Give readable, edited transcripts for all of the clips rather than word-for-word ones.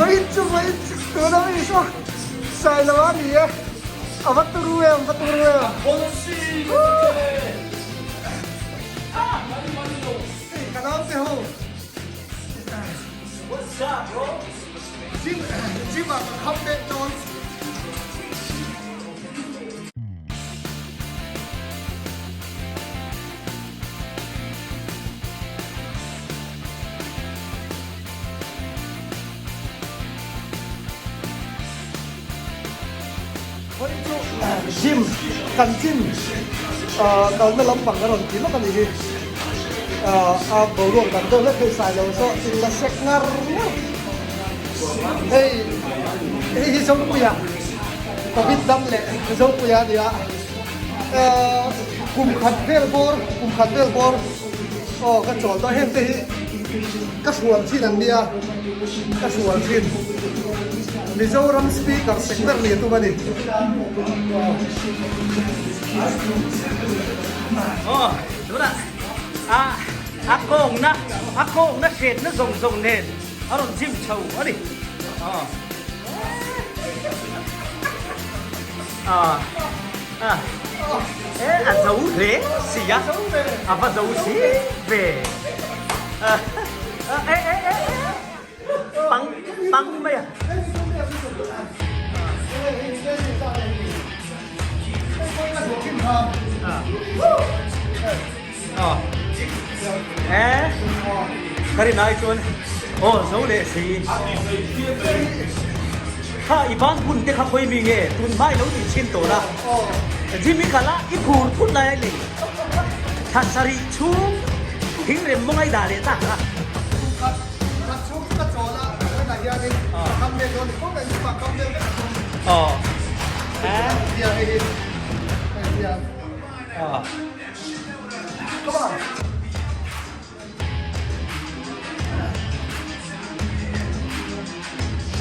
Vawiin chu vawiin chu tuna mi saw Sailoa a ni e, a va turu em, va turu em. Hei ka naute ho. Gym gym ah ka kham deuh dawn. Vawiin chu gym kan gym kalna lampang a rawn ti lawk a nih hi. A boruak dang deuh hlek hei sai lo saw in la sek ngar ngar. Hei hei hi Zopuia Covid dam leh Zopuia a ni a. Kum khat vel bawr kum khat vel bawr aw ka chawl tawh heng te hi ka hrual thin an nia ka hrual thin Mizoram speaker sek ber ni a tum a ni. Aw tunah a a kawngna a kawngna hretna zawng zawng nen a rawn gym chho a ni aw. A zo hle si a, a va zo si ve. Pang pang mai a. Ka rin ai chuan aw zo leh si. Kha i ban hun te kha khawi mi nge tun hma i lo tih chhin tawh la. Jimmy kal a i phur thut lai a ni. Thla sarih chhung thing rem maw ngaihdah leh tak a. Aw.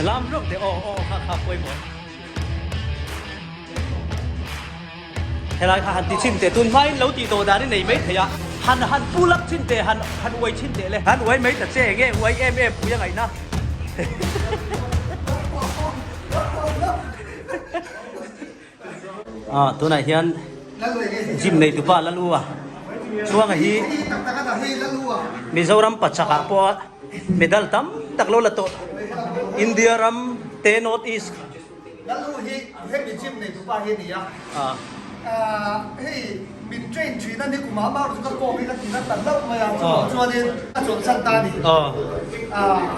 Lam rawk te aw aw kha kha pawimawh. Helai kha han ti chhin teh tun hmain lo tih tawh dan i nei mai thei a, han han pull up chhin teh han han uai chhin teh le. Han uai mai ta che enge uai em em pui a ngaihna. Ah tunah hian gym nei tupa Lalua Chuanga hi Mizoram pachakah pawh medal tam tak lo la tawh India ram te North East Lalu hi hemi gym nei tupa hi a ni a hei min train thin a ni kum ah mah chu ka kawng hi ka ti na ta hlauh mai a chuvang chuanin a chawlhsan ta a ni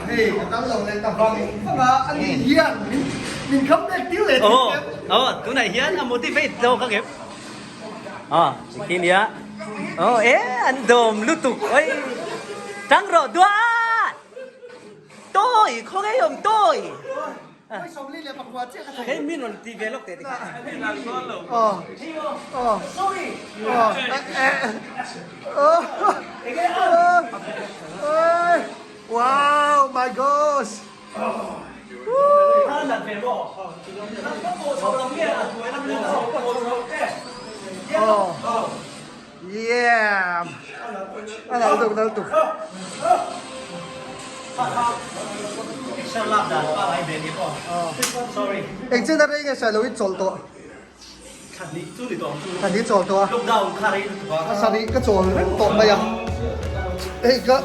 hei ka kal lo leh ta vang vang a ani hian min min kham leh tir leh thei em. Aw tunah hian a motivate zawk ang em aw khi nia aw e an dawm lutuk oi tang rawh duat tawi khawnge awm tawi. Hei min rawn ti ve lawk teh tikha. Sorry. Wow, my gosh. Yeah. A nal tuk nal tuk. Eng chen a rei nge sailo i chawl tawh. Thlan hi chawl tawh a. A sarih ka chawl reng tawh mai a. Hei ka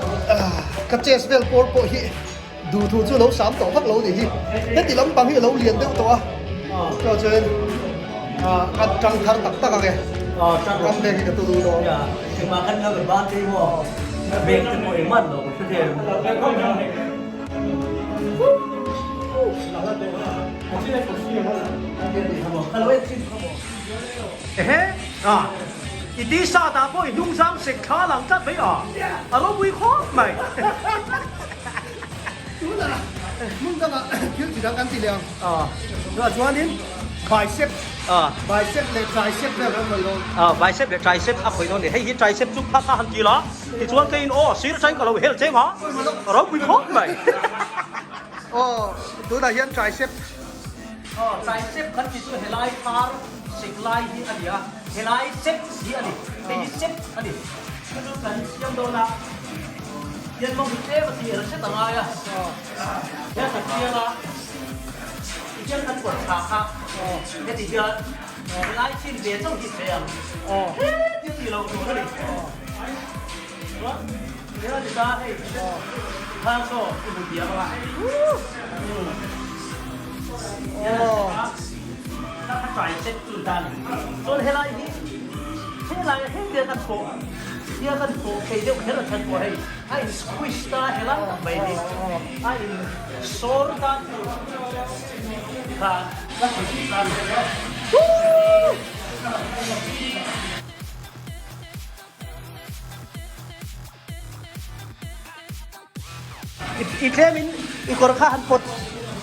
ka chest vel pawr pawh hi duhthu chu lo sam tawh vak lo nih hi. Heti lampang hi a lo lian deuh tawh a. Chuan chuan ka tang thar tak tak ang e. Ram beng hi ka tu duh dawn. Ehe a i t-shirt ah pawh i hnungzang sek thla lang tlat mai a, a ropui khawp mai. Tunah hmun dangah thil chi dang kan ti leh ang. Tunah chuanin bicep, bicep leh tricep vel kan khawih dawn. Bicep leh tricep a khawih dawn a ni. Hei hi tricep chu phak a han ti la, tichuan keiin aw sir atangin ka lo hel cheng a, a ropui khawp mai. Aw, tunah hian tricep. Aw, tricep kan ti chu helai phar sek lai hi a ni a, helai chep hi a ni, hei hi chep a ni. Chu chu kan siam dawn a, hian mawng hi tlem a ti er hret a ngai a. bianga ti hian kan pawt thla kha heti hian helai chin ve chauh hi hle ang heti ti lo tur a ni chuan hela ti ta hei khang saw i hmu thiam anga a tricep chu dan chuan helai hi helai hei te kan pawh tia kan pawh thei deuh kher a then pawh hei a in squish ta helai tak mai hi a in sawr ta chu khan I tlemin i kawr kha han pawt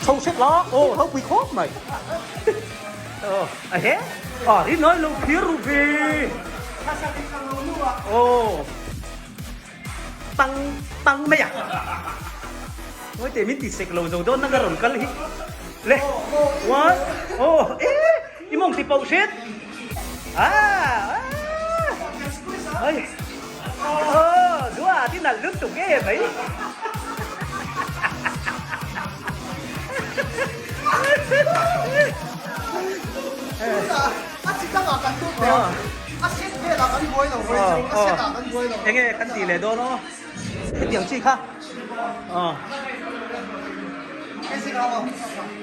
chho hrek la aw ropui khawp mai. Aw a he a ri nawi lo phir ru ve. Aw tang tang mai a. Ngawi teh min ti sek lo zo dawn nanga rawn kal hi. Le one aw e i mawng ti pauh hret. Ah ah ai. Aw dua ti nalh lutuk e mai. A chi dangah kan lut leh a, a set velah kan buai lo vawi chu, a set ah kan buai lo. Enge kan tih leh dawn aw, hetiang chi kha.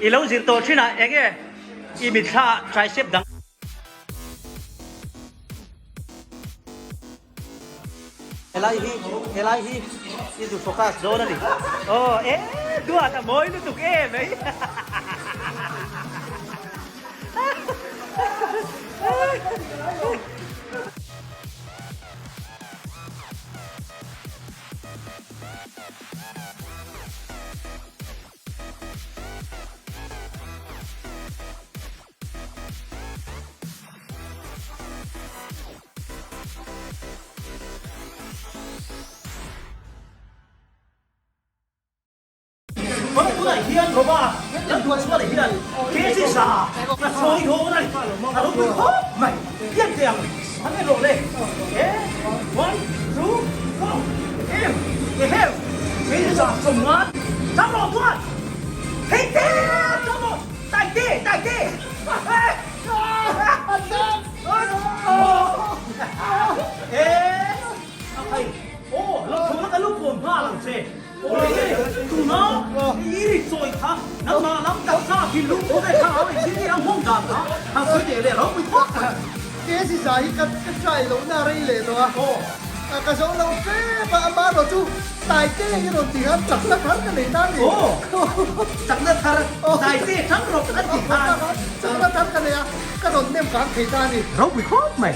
I lo zir tawh thin ah enge i mitthla ah tricep dang. Helai hi helai hi i zu focus dawn a ni. Aw e duat a mawi lutuk em ei. Tunah hian Roma kan duan chhuah leh hian Kejisa ka sawi dawn a ni. A ropui khawp mai. Pian teh ang. An en rawh le. E, one, two, go. Em, ehem, Kejisa sawmngan. Chang rawh chuan. Hei te, chang rawh. Tai te, tai te. Kesi zai hi ka try lo na rei leh tawh a, ka zo lo hrep a, amaherawh chu Taite hi rawn ti khan chakna thar ka nei ta a ni. Chakna thar Taite thang rawh an ti khan. Chakna thar ka nei a, ka rawn nem kang thei ta a ni. Ropui khawp mai.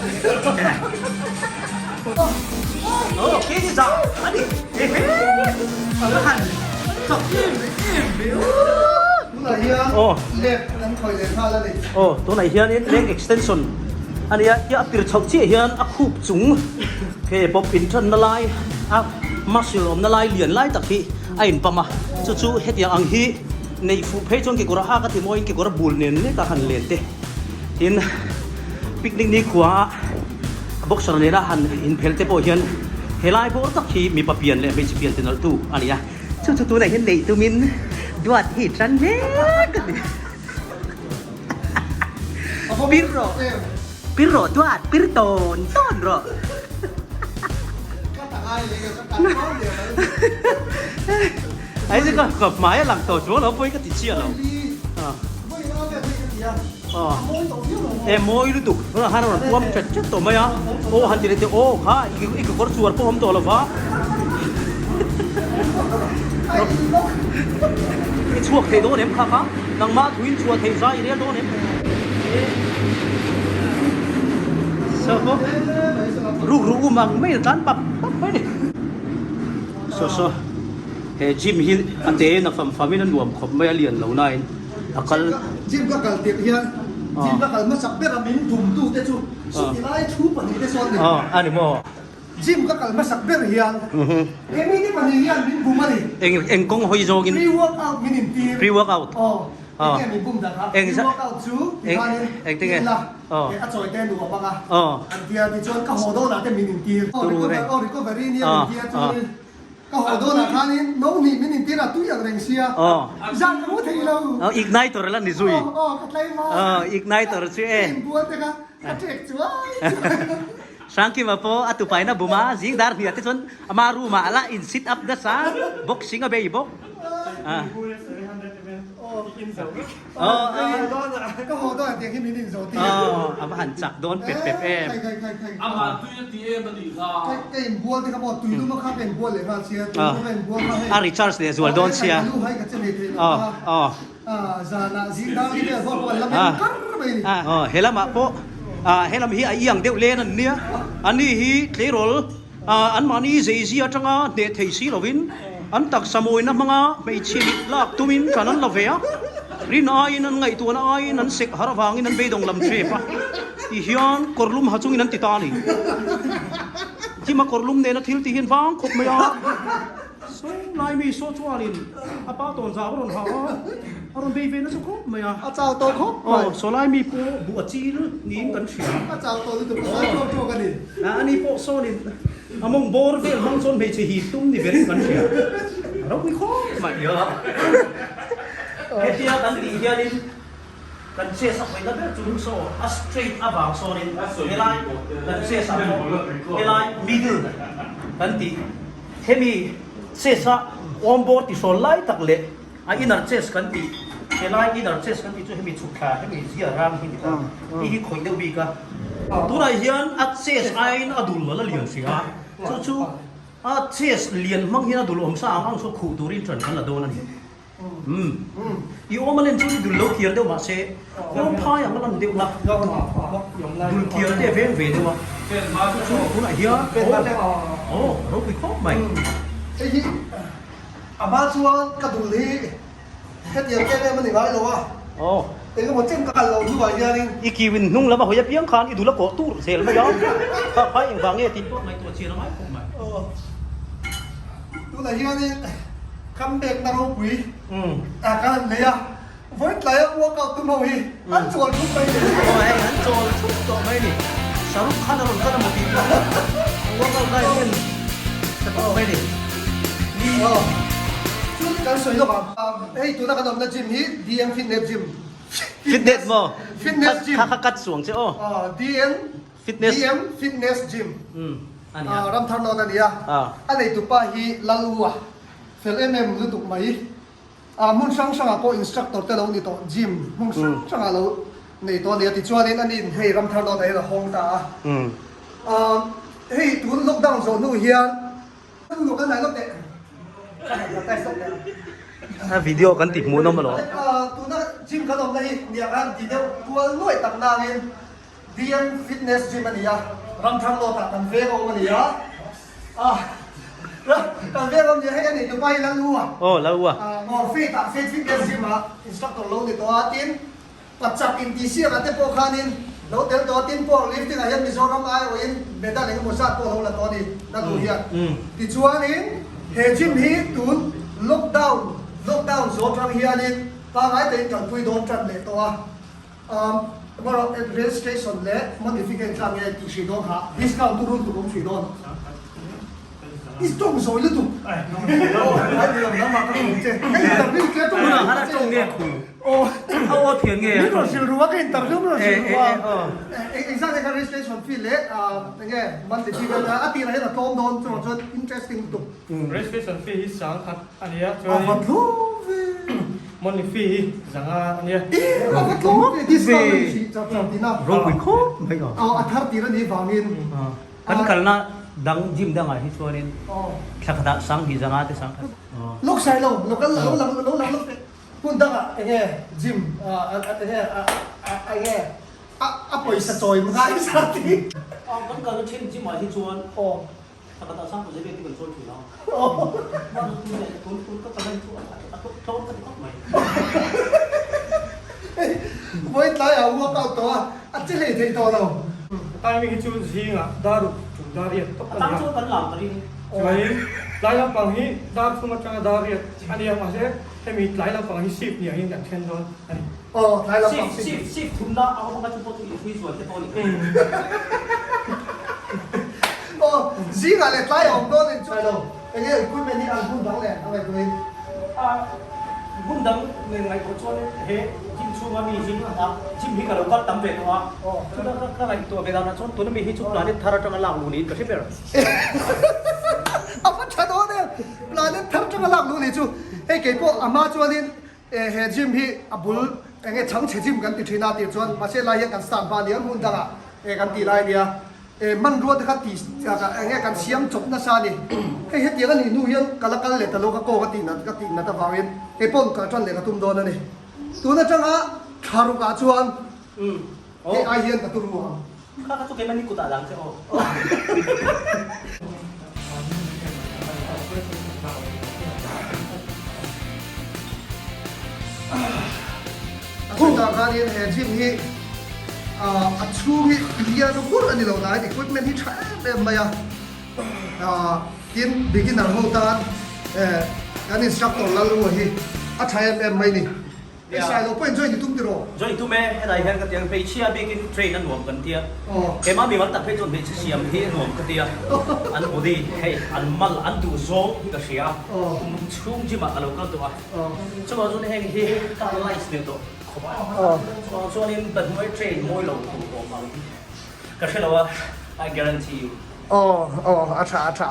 Aw kei za a ni. Ehe ka han chak em em ve aw. Tunah hian leg kan khawih leh nghal a ni. Aw tunah hianin leg extension a nia, hia a pir chhoh chiah hian a khup chung he bawp inṭanna lai a muscle awmna lai lian lai tak hi a inpam a, chu chu hetiang ang hi neih fuh phei chuan kekawr a hak a ti mawiin kekawr a bul nen lek a han len te tin picnic ni khua a boxer nena han inphel te pawh hian helai bawr tak hi mipa pian leh hmeichhe pian ti nalh tu a ni a, chu chu tunah hian neih tumin duat hi tan mek a ni. Pir rawh pir rawh duat pir tawn tawn rawh. Ai chu ka hmai a lang tawh chuang lo pawi ka ti chiah lo. E mawi lutuk tunah khan a rawn puam chat chat tawh mai a aw han ti leh teh aw kha i kekawr chuar pawh awm tawh lo va i chhuak thei dawn em kha kha nangmah thuin chhuah thei zai i rel dawn em ruk ruk um ang mai a tlan pap pap mai ni saw saw he gym hi a te in a fam fam in a nuam khawp mai a lian lo na in a kal gym ka kal tirh hian gym ka kal hmasak ber a min bum tu te chu suti lai thu pahnih te sawn ni a ni maw gym ka kal hmasak ber hian he mite pahnih hian min bum a ni eng eng kawng hawi zawngin pre workout min in tir pre workout aw eng nge min bum dak a pre workout chu tikhanin in la a chawi te nuam ang a an tia tichuan ka haw dawnah te min in tir aw recovery nia min tia chuanin. Ka haw dawnah khanin no hnih min intir a tui ang reng sia. Zan ka mu thei lo. Igniter la ni zui. Aw ka tlai ma. Igniter chu e. Ka inbual te kha ka ṭek chuai chuai. Hrangkima pawh a tupaina bum a, zing dar hniah te chuan ama room ah a la in sit up nasa, boxing a bei bawk. Ka haw dawn tiang hi min in zo ti. A va han chak dawn pep pep em. Amah tui a ti em a nih kha. Ka inbual te kha maw tui lum a kha ka inbual leh nghal sia, tui lum a ka inbual kha hei. A recharge leh zual dawn sia. Ka lu hai ka che ve thei lo kha. Zanah zing dang hi vel pawh an la men kar mai ni. He lamah pawh helam hi a iang deuh len an nia. Ani hi tleirawl anmahni zeizia atanga hneh thei si lovin an taksa mawina hmanga hmeichhe mit lak tumin tlan an la ve a. Rin aiin an ngaihtuahna aiin an sek har avangin an beidawng lam hrep a. Tihian kawrlum ha chungin an ti ta a ni. Thima kawrlum nena thil ti hian vang khawp mai a. Saw lai mi saw chuanin a pa tawn zau a rawn ha a, a rawn bei ve nasa khawp mai a. A chau tawh khawp mai. Aw, saw lai mi pawh buh a chil niin kan hria. A chau tawh lutuk, a lai tawk tawk a ni. A ani pawh sawnin a mawng bawr vel hmang chuan hmeichhe hi tum ni berin kan hria. A ropui khawp mai. Hetia kan tih hianin kan chest a khawihna ber chu saw a straight avang sawnin helai kan chest ah pawh helai middle kan tih. Hemi chest a awm bawr ti hrawl lai tak leh a inner chest kan tih, helai inner chest kan tih chu hemi chhuk thla hemi zia rang hi ni ta, hei hi khawih deuh bik a. Tunah hian a chest aiin a dul a la lian hrih a, chu chu a chest lian hmang hian a dul awm sa ang ang chu khuh turin ṭan kan la dawn a ni. Umm. I awm a len chu i dul lo kiar deuh mahse kawng phai ang a lan deuh la, dul kiar te a veng ve deuh a, chu chu tunah hian aw aw ropui khawp mai. Hei hi a hma chuan ka dul hi hetiang em em a ni ngai lo a, eng emaw chen ka kal loh hnuah hianin. I kiu in hnung lam a hawi apiang khan i dul a kawh tur zel mai a, kha phai engvang nge tih pawh ngaihtuah chian a ngai khawp mai. Tunah hianin comeback na ropui a kan han nei a, vawi tlaia workout tum ho hi an chawl thup mai ni. Aw hei an chawl thup tawh mai ni. Shahrukh Khan a rawn kal a maw tih pawh workout lai an en ta tawh mai ni. Ni. Aw chu kan sawi lawk ang. Hei tuna kan awmna gym hi DM Fitness Gym. Fitness maw? Fitness Gym. Kha kha cut suang che aw. DM Fitness. DM Fitness Gym. A nia. Ramthar North a nia. A neitupa hi Lalua fel em em lutuk mai. Hmun hrang hrangah pawh instructor te lo ni tawh, gym hmun hrang hrangah lo nei tawh a nia. Tichuanin a nin hei Ramthar North ah hian a hawng ta a. Hei tun lockdown zawh hnu hian Luk an hnai lawk teh. Ka hnai ka test lawk teh. A video kan ti hmuh nawm alawm. Tuna gym kan awmna hi niah khan ti deuh kual nuaih tak nangin DM Fitness Gym a ni a, Ramthar North ah kan veng a awm a ni a, ah kan veng a awm ni a, hei a nei tupa hi Lalua. Aw Lalua. Aw Faith ah Faith Fitness Gym ah instructor lo ni tawh a, tin Pachak intihsiak ah te pawh khanin lo tel tawh a, tin power lifting ah hian Mizoram aiawhin medal engemaw zat pawh a lo la tawh a ni Lalua hian. Tichuanin he gym hi tun lockdown lockdown zawh atang hianin pangngai takin kalpui dawn tan leh tawh a. Amarawh registration leh modification tlang nge tih hrih dawn kha discount chu rul tuk awm hrih dawn. I tawng zawi lutuk. Ka interview che tawng Tunah khan a tawng nge khu? A aw thian nge? Min rawn hrilh ru a ka interview min rawn hrilh ru a. Engzat nge kha registration fee leh enge monthly fee vel kha a tirah hian a tlawm dawn chuvang chuan interesting lutuk. Registration fee hi 10,000 a nia chuanin. A va tlawm ve. Monthly fee hi 500 a nia. E a va tlawm ve discount a ni hrih char char tina. Ropui khawp mai aw. Aw a thar tir a nih vangin. Kan kalna dang gym dangah hi chuanin thla khatah 2500 te 10,000. Lawk sai lo, lo kal lo lang lo lang lawk teh. Hmun dangah enge gym enge enge a pawisa chawi ngai zat hi. Aw kan kalna thin gym ah hi chuan Thla khatah 10,000 vel te kan chawi thin a. Hman tun leh tun tun ka kalna hi chu a tlawm ka ti khawp mai. Vawi tlaiah workout tawh a, a che hlei thei tawh lo. Timing hi chu zingah dar ruk tum dar riat tawp a nia. A tang chuan kan lam ka ring. Chuanin tlai lampang hi dar thum atanga dar riat a nia mahse hemi tlai lampang hi shift ni angin kan then dawn a ni. Aw tlai lampang shift. Shift shift thumna a awm anga chu pawh chu inhrui zual te pawh a ni. Aw zingah leh tlai a awm dawn in chu. Enge equipment hi an hmun dang leh a ngaihtuahin? A hmun dang nen ngaihtuah chuan he gym chhunga mi hi gym hi ka lo kal tam ve tawh a, chutah ka ngaihtuah ve danah chuan tuna mi hi chu planet thar atanga lak luh niin ka hre ber. A va tha dawn em! Planet thar atanga lak luh ni chu hei kei pawh a hma chuanin he gym hi a bul enge chhangchhe gym kan ti thin a tih chuan mahse lai hian kan start hma nia hmun dangah kan tih lai nia. Hmanrua te kha ti eng nge kan siam chawp nasa a ni. Hei hetiang a nih hnu hian ka la kal leh ta lo ka kawng a tih nat ka tih nat avangin kei pawh kal tan leh ka tum dawn a ni. Tun atanga thla ruk ah chuan hei ai hian ka turu ang. Kha kha chu keimahni kut ah dang che aw. Chutah khanin he gym hi a chhung hi lian hur a ni lo nain equipment hi tha em em mai a, tin beginner ho tan kan instructor Lalrua hi a tha em em mai ni. Hei Sailo pawhin join i tum tiraw? Join tum e, helai hian ka ti ang, hmeichhia bikin train a nuam kan tia, keimah mi mal tak phei chuan hmeichhe siam hi a nuam ka tia, an body hei an mal an duh zawng hi ka hria a, kum chhung gym ah ka lo kal tawh a. Chuvang chuan heng hi ka analyse leh tawh khawp a, chuvang chuanin ka hnuai train mawi lo tur awm ang hi ka hre lo a, I guarantee you. Aw aw a tha a tha.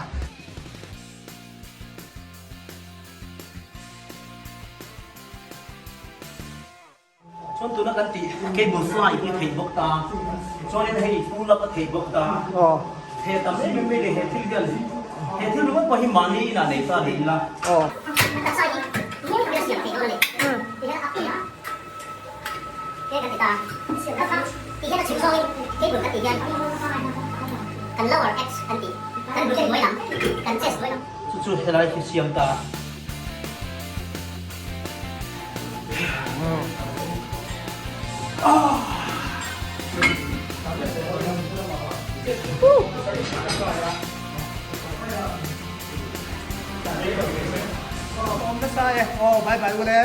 Chuan tuna kan tih cable fly hi theih bawk ta, chuanin hei pull up a theih bawk ta, he tam em em mai leh he thil hian he thil ringawt pawh hi mahni inah nei ta ni ila. Chu chu helai khi siam ta. Bye bye ule.